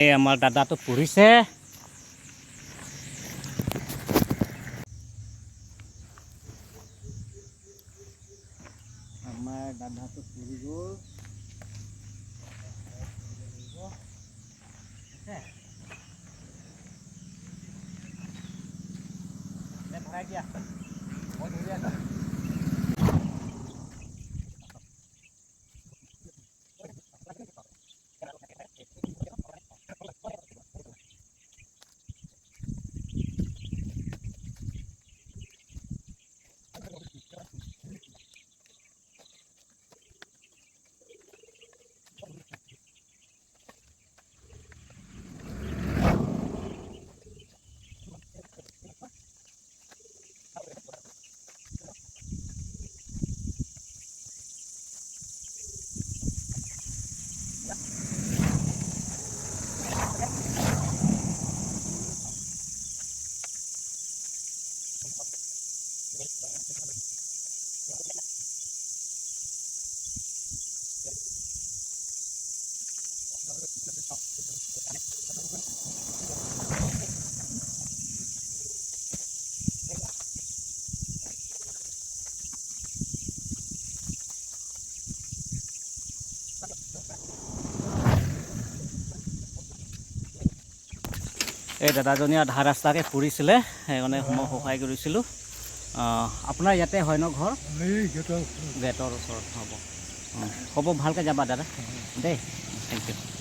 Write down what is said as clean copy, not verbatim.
এই আমাৰ দাদাটো পুৰিছে। আমাৰ দাদাটো পুৰি গ'ল। ভৰাই দিয়া, মই ধৰি আছোঁ। এই দাদাজনী আধা ৰাস্তাকে ফুৰিছিলে, সেইকাৰণে মই সহায় কৰিছিলোঁ। আপোনাৰ ইয়াতে হয় ন ঘৰ? গেটৰ ওচৰত। হ'ব হ'ব, ভালকৈ যাবা দাদা দেই। Thank U.